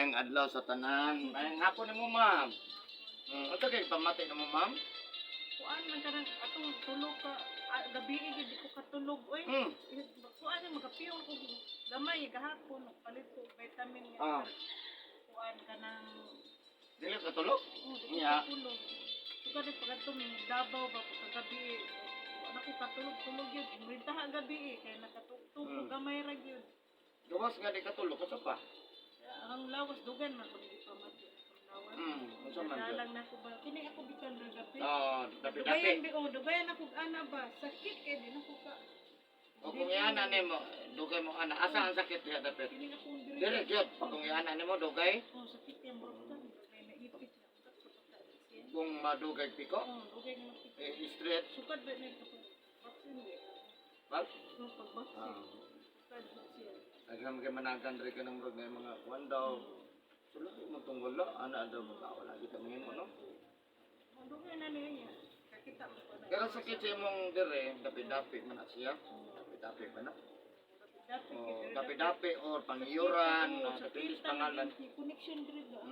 Maayong adlaw sa tanan. Maayong hapon nimo, ma'am. Unsa kay pamati nimo, ma'am? Kuan man kanang atong tulog ka ah, gabi eh, di ko katulog oy. Kuan man makapiyong ko gamay gahapon nagpalit ko vitamin nga. Kuan kanang Dili ka tulog? Oh, di ko katulog. Sugad eh, pag atong Davao ba kagabi eh. Kuan ako katulog tulog yun. Mrintaha gabi eh kay nakatugtog ko gamay ra gyud. Gawas nga di ka tulog ka pa. Ang lawas dugan man ko di pamati ang lawas. Unsa man gyud? Dalang na ko ba kini ako bisan ra gabi. Oh, Dugayan dapi-dapi. bi oh, dugayan ako ana ba sakit kay di na ko ka. O kung iana nimo, dugay mo ana. Asa ang sakit diha dapit? Kini akong diri. Dili gyud. Kung iana nimo dugay, Oh, sakit kay murag ka, may naipit na utak sa pagka. Kung madugay piko, Oh, dugay nga mapiko. eh, straight. Sukad ba na kapag vaccine di? Bal? No, pag vaccine. Sukad vaccine. Daghan kay managan diri ka ng murag na yung mga kuan daw. Sulod mo tong wala, ana daw mo ka wala kita mahimo, no. Oh, dugay na niya. Kakita mo ko na. Pero sakit sa imong dire, dapi-dapi man na siya. Dapi-dapi ba na? Dapi Oh, dapi-dapi or pangiyuran, no, depende sa pangalan. Connection diri ba?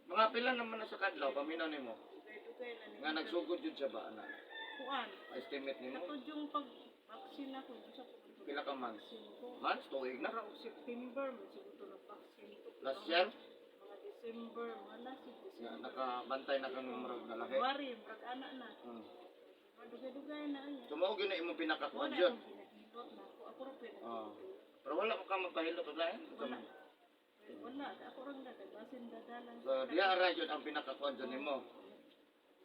Mga pila naman na sa kadlaw, paminaw nimo. Dugay na niya. Nga nagsugod jud siya ba ana? Kuan. Estimate nimo Katod yung pag vaccine ako, sa pila ka months? Vaccine ko. Months, tuig na. Para og September, man siguro na vaccine ko. Last year, Mga December, mga last year, nga December. nakabantay na kang murag na lahi. January, murag ana na. Mga dugay-dugay na niya. So mao gyud na imong pinakakuan Wala jud. akong pinahilot na ako. Ako ra pwede. Oh. Pero wala mo ka magpahilot og lain. Wala. Wala. Ako ra nga kay basin dadalan. So diha ra jud ang pinakakuan jud nimo.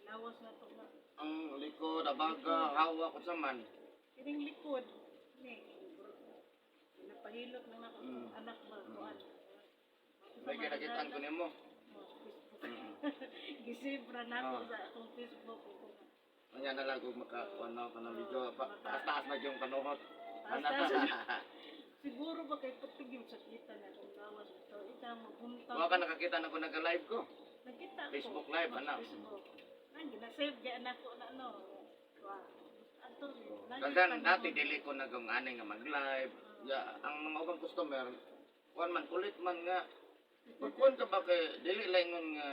Lawas na to nga. Ang likod, abaga, hawak unsa man. Kining likod ni. Napahilot na ako anak ba kuan. May kinakitaan ko nimo. Oh, Facebook. Gisibra na ako sa akong Facebook. Kanya na lang kung makakuan na kanang video taas-taas na yung kanuhot. Taas-taas. Siguro ba kay putig yung sakita na akong lawas. So, ikaw mabuntag. Wa ka nakakita na ko nag-live ko. Nakita ko. Facebook Live, anak. Facebook. Ay, gina-save gaya na ako na ano. Wa. Ato, lagi Daghan panahon. dati dili ko nagong ani nga mag-live. Ya, ang mga ubang customer kuan man kulit man nga. Pag kuan ka ba kay dili lang nga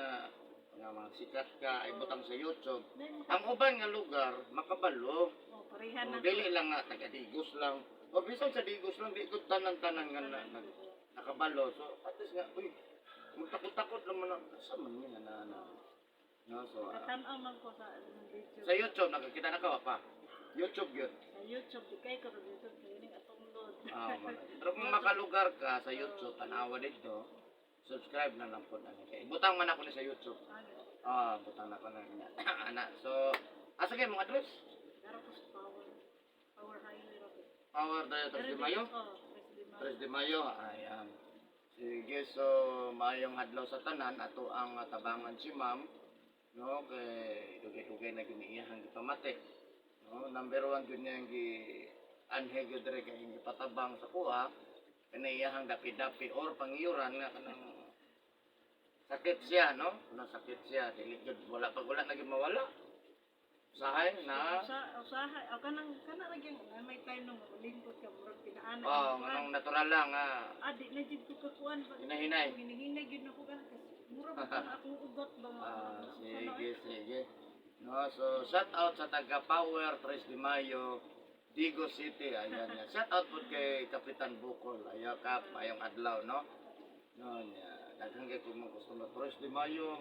nga mga sikat ka ay butang sa YouTube. Ang uban nga lugar makabalo. Oh, parehan O, na. dili lang nga taga Digos lang. O bisan sa Digos lang di ko tanan-tanan nga nakabalo. So at least nga uy magtakot-takot lang man sa man nga na na. No, so Katanaw man ko sa video. Sa YouTube nakakita na ka pa. YouTube yun. Sa YouTube, di kay ko sa YouTube. Kaya ning atong load. Ah, pero kung makalugar ka sa YouTube, tanawa dito, subscribe na lang po na kay. Butang man ako ni sa YouTube. Ano? Ah, butang na ko na niya. Ana, so asa kay mong address? Dara ko sa power. Power highway ra ko. Power Drive 3 de Mayo. Oh, 3 de 3 de Mayo. Mayo. Ayan. Sige, so maayong adlaw sa tanan ato ang tabangan si ma'am, no, kay dugay-dugay na giniiyahang gipamati. No, number one gyud niya ang gi anhe gyud diri kay gipatabang sa kuha kanay iyahang dapi-dapi or pangiyuran nga kanang sakit siya, no? Kanang sakit siya, dili gyud wala pag wala na gyud mawala. Usahay na. Usahay, o kanang kana ra gyud may time nung lingkod ka murag pinaana. Oh, nganong natural lang ah. Ah, di na jud ko kakuan ba. Hinahinay. Hinahinay gyud nako kan kasi mura ba kana akong ugat ba. Ah, sige, sige. No, so shout out sa taga Power 3 de Mayo, Digos City. Ayan yan. Shout out po kay Kapitan Bukol. Ayaw kap, ayong adlaw, no? No, nya. Daghan kay kung mga customer 3 de Mayo.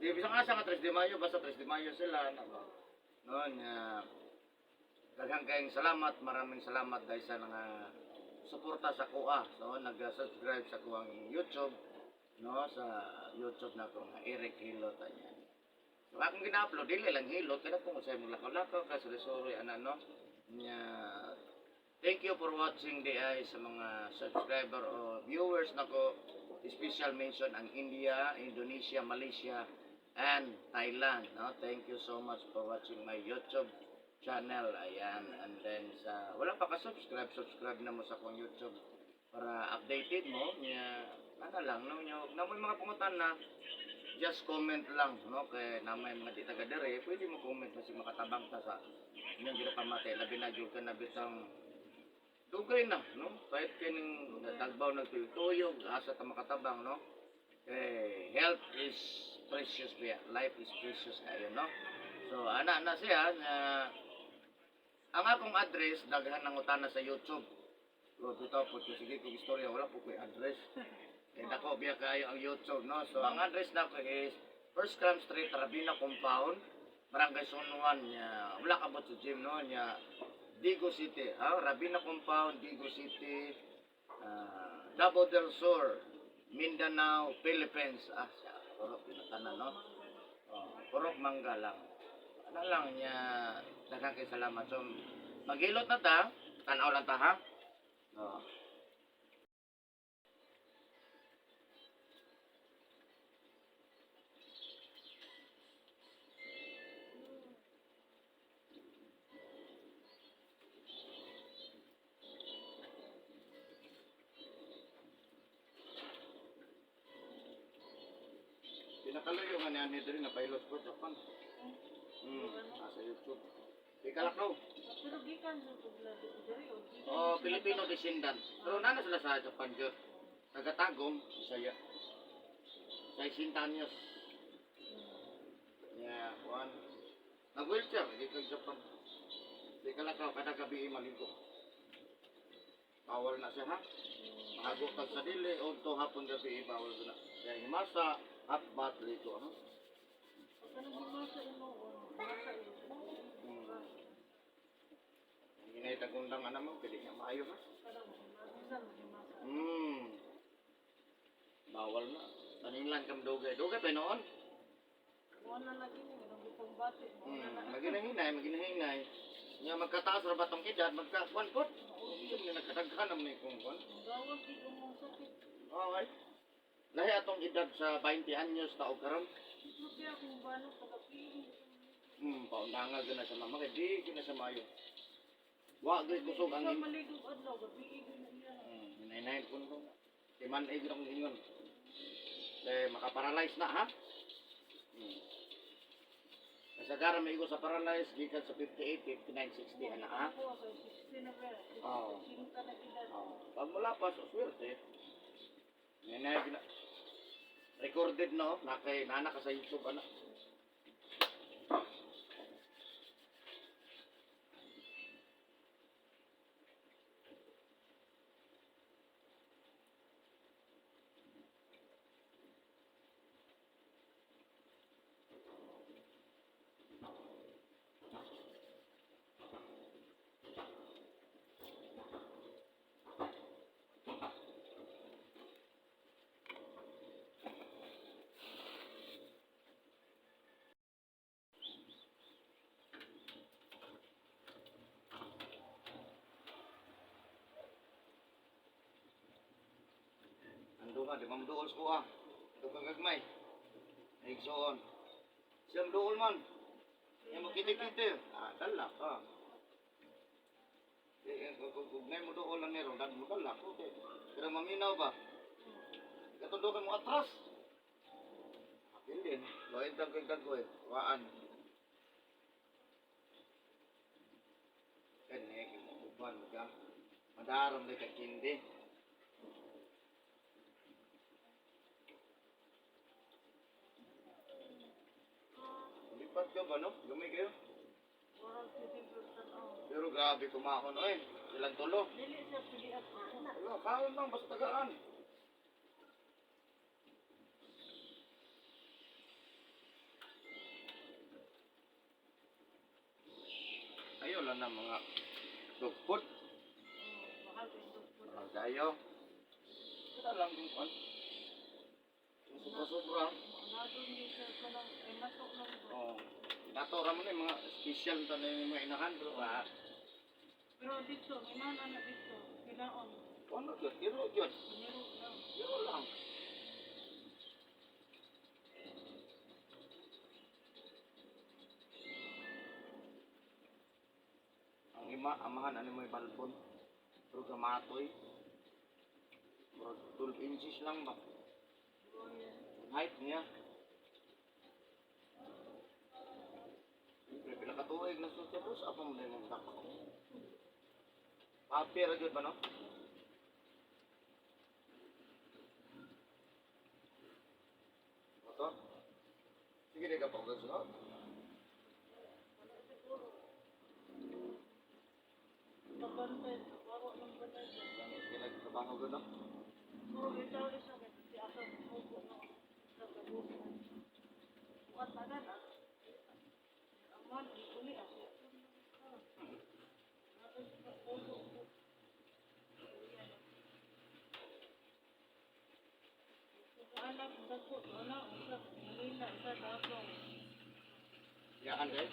Di bisang asa nga 3 de Mayo, basta 3 de Mayo sila, no? No, nya. Daghan kayong salamat, maraming salamat dahil sa nga suporta sa kuha. So, nag-subscribe sa kuang YouTube, no, sa YouTube na ko nga Eric Hilot, ayan. So, akong gina-upload dili lang hilot kada kung usay mo lakaw-lakaw ka suri-suri ana, no. Nya, thank you for watching di ay sa mga subscriber o viewers nako. Special mention ang India, Indonesia, Malaysia and Thailand, no. Thank you so much for watching my YouTube channel. Ayan, and then sa wala pa ka-subscribe, subscribe na mo sa akong YouTube para updated mo nya ano lang, no, nya na mo mga pangutan na just comment lang, no, kay na may mga di taga dere pwede mo comment kasi makatabang ta sa inyong ginapamati, labi na jud ka na bitang dugay na, no, kahit kining natagbaw nagtuyog asa ta makatabang, no. Eh, health is precious biya. Life is precious kayo, no? So, ana na siya na ang akong address daghan ng utana sa YouTube. So, bitaw po ko sige kong istorya wala po ko'y address. Eh, dako biya kayo ang YouTube, no? So, ang address nako is First Cram Street, Rabina Compound, Barangay San Juan, nya. Wala ka sa gym, no? Nya, Digo City, ha? Rabina Compound, Digo City, Davao del Sur, Mindanao, Philippines. Ah, siya, purok pinatanan, no? Oh, purok mangga lang. Ano lang niya, daghang kay salamat. So, maghilot na ta, tanaw lang ta, ha? Oh. Pinakaluyo nga niya ni diri na pilot ko Japan. Nasa YouTube. Ikalak no. Pero gikan sa tugla diri o gikan. Oh, Filipino descendant. Pero nana sila sa Japan jud. Taga Tagum, Bisaya. Sa Sintanyos. Yeah, kuan. Nag-wheelchair gikan Japan. Di kalakaw kada gabi maligo. Bawal na siya ha. Mahago kag sa dili o to hapon gabi bawal na. Kaya himasa, hot bath ligo ha. Kanang himasa imo masa imo. Hinay tagundang ana mo, pili nga maayo ha. Kanang himasa himasa. Bawal na. Taninglan kam dugay. Dugay pa noon. Mo na lagi ni nang gipang bati. Mo na na. Maginahinay, maginahinay. Nya magkataas ra ba tong edad, magka 1 foot. Yun nga nagkadaghan naman ni kung kon. Gawag gid mo sakit. Okay. Lahi atong edad sa 20 anyos taog karon. Pero akong balo tagapili. Paundanga gyud na sa mama kay di gyud na sa maayo. Wa gyud kusog ang Ang maligo adlaw gabi gyud na iya. Hinay-hinay ko nito. Kay man ay gyud akong ingon. Eh, makaparalyze na ha. Kasagaran may sa paralyze gikan sa 58, 59, 60 ana ha. Ako kay 60 na ba. Oo. 60 na edad. Oh, pag mula pa sa swerte. Hinay gyud na. Recorded no, na kay nana ka sa YouTube ana. Ando ka, di mamduol sa kuha. Ando ka gagmay. Igsoon. Siyang duol man. Yan mo kiti-kiti. Ah, dala ka. Eh, kung ngay mo duol lang nero, dan mo dala ko. Okay. Pero maminaw ba? Katundo ka mo atras. Bilin. Loin tang kay gagoy. Waan. Kani, uban ka. Madaram na kakindi. Lipat ka ba, no? Gamay kayo. Oral sisigur tanaw. Pero grabe kumakon, oy. Silang tulo. Dili siya piliat. Wala, kaon lang, basta tagaan. Ayaw lang na mga dog food. Mahal kay dugpod. Mahal kayo. Wala lang kung kwan. Sobra-sobra. Nado ni siya kanang ay nato lang ba. Oh. Nato ra mo na yung mga special ta na yung mga inahan. Pero ah, Pero dito, inahan na dito, kinaon. ano yun? Iro yun. Piniro lang. Iro lang. Ang ima, amahan, ano mo yung balbon? Pero gamatoy. Murag 12 inches lang ba? Ang height niya. Siyempre, pila ka tuig na sa tapos, apa mo na yung dako. Papi, ra gyud ba no? To? Sige di ka pa og suot. Wala siguro. Pabantay, trabaho ng balay. Lami sige nagtrabaho gud no. Oo, ikaw isa kay si asa mugo no. Sa gabusan. Kuan tanan ah. Aman, uli ah. Anak, dako, anak, isa, Manila, isa, Davao. Yaan kay.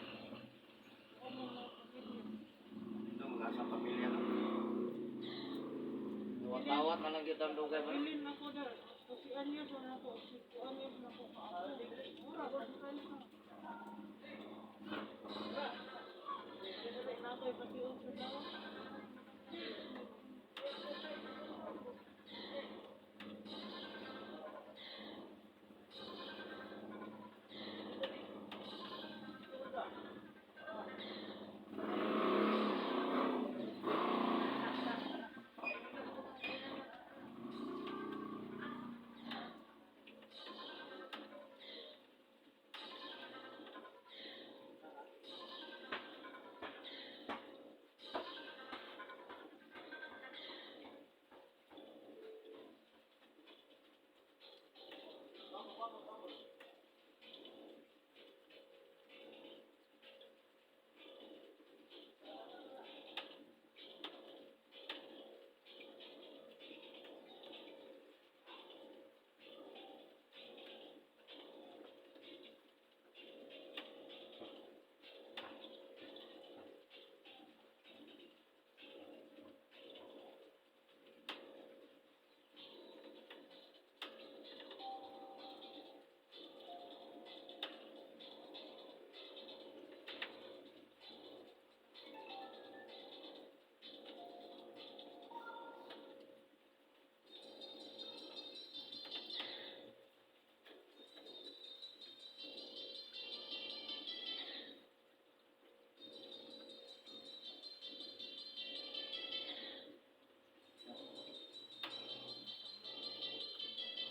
Ako mga pamilya. Ito mga sa pamilya no. Tawat man lang gyud ang dugay mo. Bilin ako na, kasi anyos na ako, si anyos na ako kaapo. Mura, basta na. Na ako'y patiun sa tao.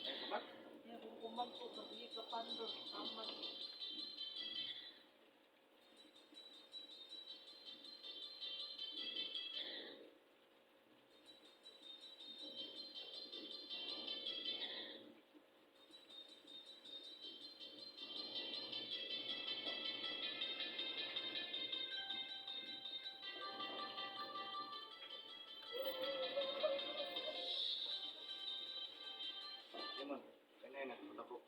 Ay, sabat. Kaya kung kumagpo, gabi ka pando, amat. Limon. Kanay na dako.